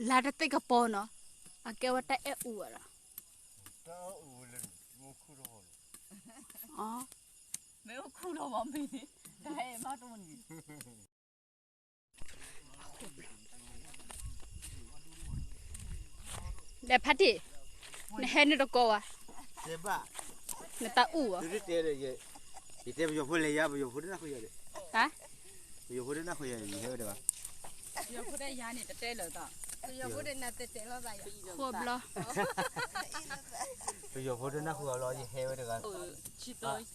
လါတသ့ၣ်ကပီၤနီၤ, အကဲဝဲတၢ်အဲၣ်အူအီၤလီၤ. အ မ့ၢ်အိၣ်ခူၣ်လီၤမ့ၢ်န့ၣ်, တၢ်အဲၣ်မးတမနုၤ ဒီးဖါတံၢ်, နဟဲနတကိးဘၣ်, နတၢ်အူၣ်ဧါ, ယတဲပယီၤဖိလဲၤယၤ ပယီၤဖိတနၢ်ဃုာ်ယၤဒီး, ဟါ, ပယီၤဖိတနၢ်ဃုာ်ယၤ ယဟဲဝဲတဂၤ, ပယီၤဖိတယၤန့ၣ် တတဲလၢၤသး, ပယီၤဖိတနၢ်တဲတဲလီၤသးယၤ, ဃိဘျီ, ပယီၤဖိတနၢ်ဃုာ်အီၤလီၤ ယဟဲဝဲတဂၤ, အံၤလီၤသး,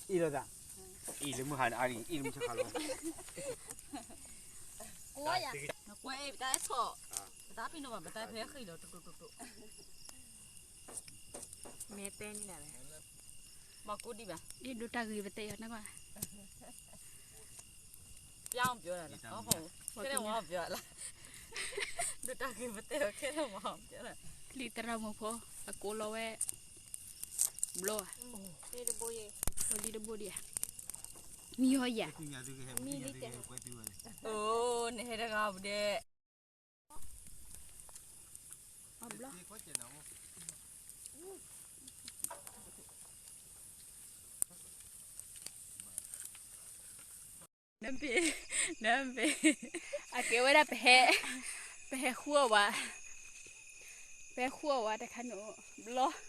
အံၤလၢမုၢ်ဟါန့ၣ်အါဒံး အံၤလၢမုၢ်ဆါခါလီၤ, နကွဲးအံၤ ပတၢ်အဲၣ်ဆီၣ်, ပတၢ်ဖံးနီၣ်ဘၣ် ပတၢ်ဖဲဃံလီၤ တတိၣ်တိၣ်တိၣ်, မ့ၢ်တဲန့ၣ်လဲၣ်, မၤကူဒံးဘၣ်, ဒိးတၢ်ဂ့ၤပတဲအီၤနကွၢ်, ပြောင်းပြောတာလား, ဟုတ်, ခဲတော့ဝါပြောလား, ဒိးတၢ်ဂ့ၤပတဲအီၤ ခဲတော့ဝါပြောတာ, လံာ်သရၣ်မုၣ်ဖိ, အကိးလီၤဝဲ, ဘျီဧါ, လံာ်တဘိယဲ, လံာ်တဘိဒံးဧါ, မံဟီယၤ, အိ, နဟဲတဂၤပဒဲး, အဘျီ နဘ့ၣ်, နဘ့ၣ်, အကဲဝဲဒၣ်ပဟဲ, ပဟဲဃုအီၣ်ဝဲ, ပဟဲဃုအီၣ်ဝဲတခါန့ၣ်, ဘျီ,